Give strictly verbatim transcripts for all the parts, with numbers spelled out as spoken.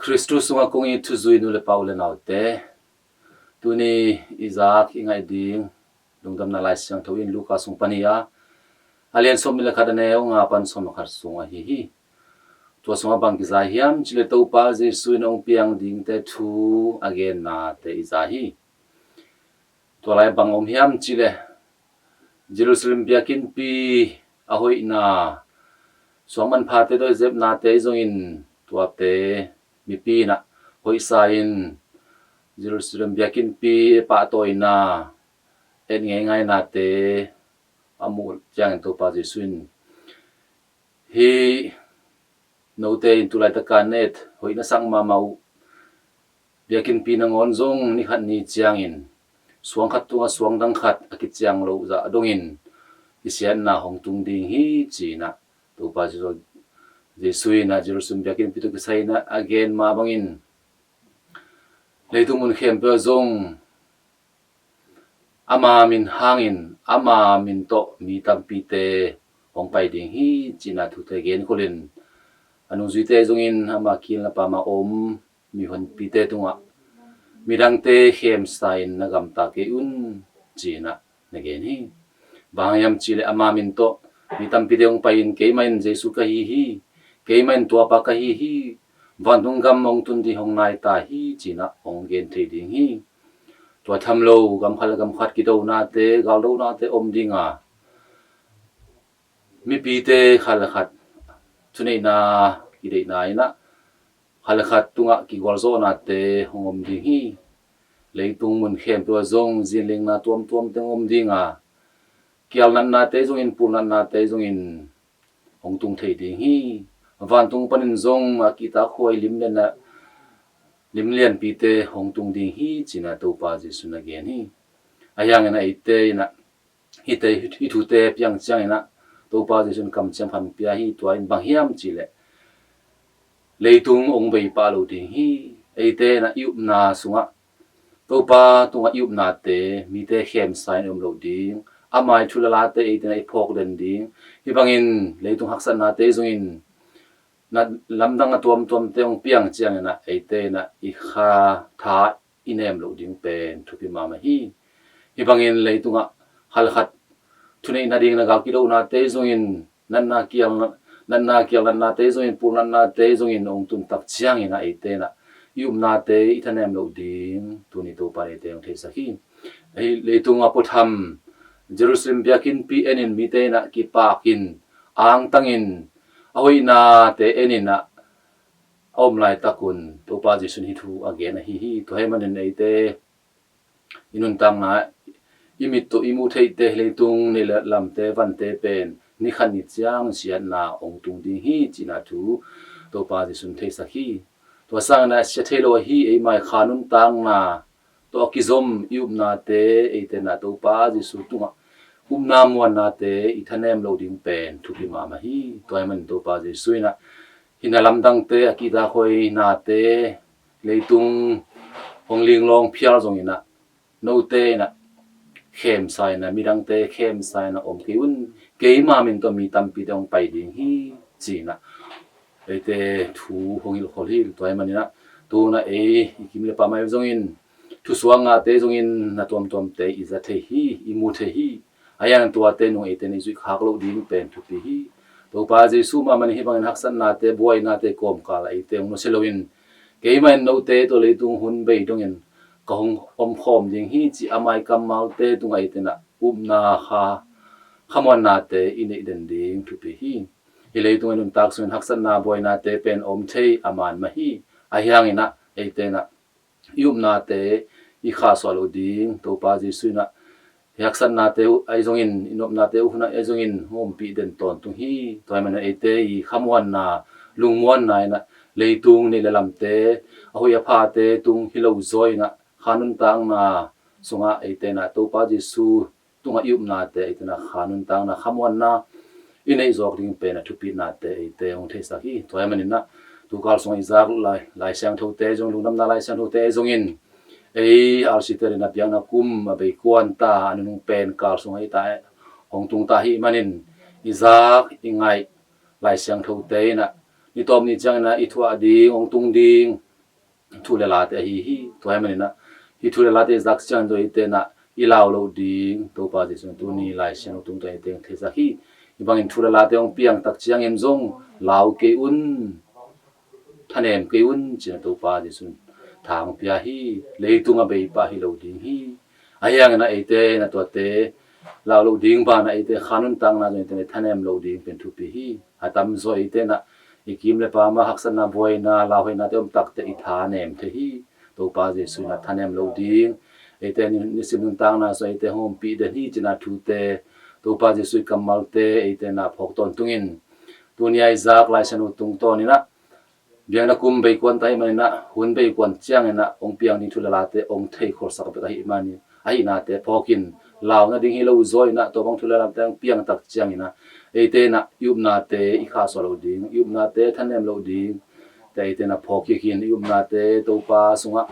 Khristu sungah kong it thuzui nu le pa, u le naute, tuni i zak i ngaih ding Lungdamna Lai Siangtho in Luka sung pan hi a, a lian sawmnih le khat, a neu nga pan sawm le khat sung ahi hi. Tua sungah bang kiza hiam cih leh Topa Jesu in hong piang dingte thu a gennate i za hi. Tua lai bang om hiam cih leh Jerusalem biakinnpi a hoihna, suang manphate tawh i zepnate zongin tuate mipi in ah hoihsa in Jerusalem biakinnpi pahtawina et ngeingainate a muh ciangin Topa Jesu in, "Hih note in tu laitaka na et hoih na sak mahmah uh biakinnpi nangawn zong ni khat ni ciangin suang khat tungah suang dang khat a kiciang loh zah dongin kisiatna hong tung ding hi," ci-in ah Topa Jesu, Jesu in ah Jerusalem biakinnpi tawh kisai in ah a gen mah bangin leitung mun khempeuh ah zong ama min hangin ama min tawh mi tampite hong pai ding hi, ci-in ah thute genkhol in, a nungzuite zongin ama kiang le pam a om mihonpite tungah, "Midangte khemsa in na gamta kei un," ci-in ah na gen hi. Bang hang hiam cih leh ama min tawh mi tampite hong pai in, "Keimah in Jesu ka hi hi, keimah in tuapa ka hi hi, vantung gam hong tun ding hong nai ta hi," ci-in ah hong gen thei ding hi. Tua tham lo gam khat le gam khat kidonate, galdonate om ding a, mipite khat le khat thuneihna kideihna in ah khat le khat tungah kigualzawhnate hong om ding hi. Leitung mun khempeuh ah zong zinlingna tuamtuamte hong om ding a, kialnatnate zongin pulnatnate zongin hong tung thei ding hi. Vantung panin zong a kihtakhuai limlianna, limlianpite hong tung ding hi, ci-in ah Topa Jesu in a gen hi. Ahi hangin ah eite in ah hihte, hih thute piang ciangin ah Topa Jesu in kamciam khat hong pia hi. Tua in bang hiam cih leh leitung hong bei pah lo ding hi. Eite in ah i upna sungah Topa tungah i upnate mite khemsa in om loh ding, ama ii thu le late eite in ah i phawk den ding. Hih bangin leitung haksatnate zongin na lamdang a tuamtuamte hong piang ciangin ah eite in ah i kha tha i nem loh ding pen thupi mahmah hi. Hih bangin leitungah khat le khat thuneihna ding na gal kidonate zongin, natna kial, natna kialnatnate zongin, pulnatnate zongin hong tun tak ciangin ah eite in ah i upnate i thanem loh ding tuni Topa in eite hong theisak hi. Hih leitung a puatham Jerusalem biakinnpi en in mite in ah kipakin, angtangin, a hoihnate en in ah a om laitak un Topa Jesu in hih thu a gen ahi hi. Tua ahih manin eite i nuntakna, i mit tawh i muh theihte, leitung neih le lamte, vante pen ni khat ni ciang siatna hong tung ding hi, ci-in ah thu Topa Jesu in theisak hi. Tua sangin ah sia thei lo ahi eima ii kha nuntakna tawh a kizom i upnate eite in ah Topa Jesu tungah upna muannate i thanem loh ding pen thupi mahmah hi. Tua ahih manin Topa Jesu in ah hih na lamdangte, a kihtakhuainate, leitung hong linglawng phial zongin ah note in ah khemsa in ah, midangte khemsa in ah om kei un, keima min tawh mi tampite hong pai ding hi, ci-in ah eite thu hong hilhkhol hi. Tua ahih manin ah tu-in ah ei i kim le pam ahi zongin, thusuak ngahte zongin na tuamtuamte i za thei hi, i mu thei hi. Ahi hangin tuate nung eite in i zuih khak loh ding pen thupi hi. Topa Jesu mahmah in hih bangin haksatnate, buainate kawmkal ah eite hong nusia loin, keimah in note tawh leitung hun bei dongin ka hong omkhawm ding hi, ci-in ama ii kammalte tungah eite in ah upna kha, khamuannate i neih den ding thupi hi. Hih leitung i nuntak sungin haksatna, buainate pen om thei a man mah hi. Ahi hangin ah eite in ah i upnate i khahsuah loh ding, Topa Jesu in ah i haksatnate uh ahi zongin, i nopnate uh hun ah ahi zongin hong ompih den tawntung hi. Tua ahih manin eite i khamuanna, lungmuanna in ah leitung neih le lamte, a hoih a phate tung hi lo zaw in ah kha nuntakna sungah eite in ah Topa Jesu tungah i upnate eite in ah kha nuntakna, khamuanna i neih zawk ding pen a thupihnate eite hong theisak hi. Tua ahih manin ah tukal sungah i zak Lai, Lai Siangthote zong, Lungdamna Lai Siangthote zongin ei R C T R in a biakna kum a bei kuan ta, a nunung pen kal sungah hi ta, hong tung ta ahih manin i zak i ngaih Lai Siangthote in ah ni tawp ni ciangin ah i thuah ding, hong tung ding thu le late ahi hi. Tua ahih manin ah hih thu le late i zak ciangin zong eite in ah i lau loh ding Topa Jesuh in tuni Lai Siangtho tungtawn eite in theisak hi. Hih bangin thu le late hong piang tak ciangin zong lau kei un, thanem kei un ci-in ah Topa Jesuh in tha hong pia hi. Leitung a beipa hi lo ding hi. Ahi hangin ah eite in ah tuate lau loh ding banah eite kha nuntakna zong eite in ah thanem loh ding pen thupi hi. A tamzaw eite in ah i kim le pam ah haksatna, buaina, lauhuainate om takteh i thanem thei hi. Topa Jesuh in ah thanem loh ding, eite ni-, nisim nuntakna sung eite hong ompih den hi ci-in ah thute, Topa Jesuh i kammalte eite in ah phawk tawntungin, tuni a i zak Lai Siangtho tungtawn in ah biakna kum bei kuan ta ahih manin ah, hun bei kuan ciangin ah hong piang ding thu le late hong thei kholsak bek ahih manin, ahihnate phawkin, lau nading hi lo zaw in ah tua bang thu le late hong piang tak ciangin ah eite in ah i upnate i khahsuah loh ding, i upnate thanem loh ding te eite in ah phawk kik in, i upnate Topa sungah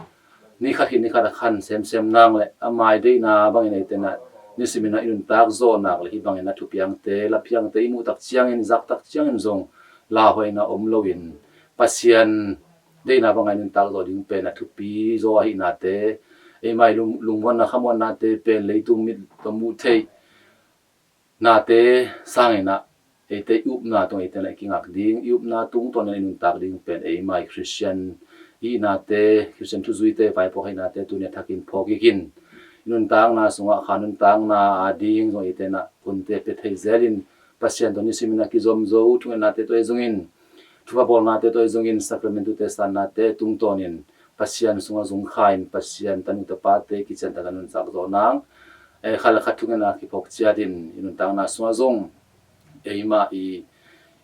ni khat khit ni khat a khan semsem nang le a mai deihna bangin eite in ah nisimin ah i nuntak zawh nak le hih bangin ah thupiangte, lapiangte i muh tak ciangin, zak tak ciangin zong lauhuaina om loin Pasian deihna bangah i nuntak zawh ding pen a thupi zaw ahihnate, eimah i lung-, lungmuanna khamuannate pen leitung mit tawh muh theih nate sangin ah eite i upna tungah eite in ah i kingak ding, i upna tungtawn in i nuntak ding pen eimah i Khristian i hihnate, Khristian thuzuite vaipuak ahihnate tuni a thakin phawk kik in, i nuntakna sungah kha nuntakna ading zong eite in ah hunte pia thei zelin Pasian tawh nisimin ah kizom zo thungetnate tawh ahi zongin, thupha bawlnate tawh ahi zongin, sakramentte, sannate tungtawnin Pasian sungah zungkha in Pasian tanu tapate kician takin a nuntak zawh nang, eh, khat le khat thungetna kiphawk ciatin i nuntakna sungah zong eimah i,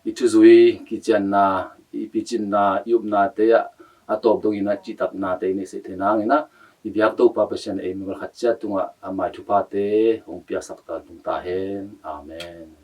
i thuzui kicianna, i picinna, i upnate ah a tawp dongin a cihtaknate i neihseh thei nangin ah i biak Topa Pasian ei mingol khat ciat tungah a mai thuphate hong piaksak tawntung ta hen. Amen.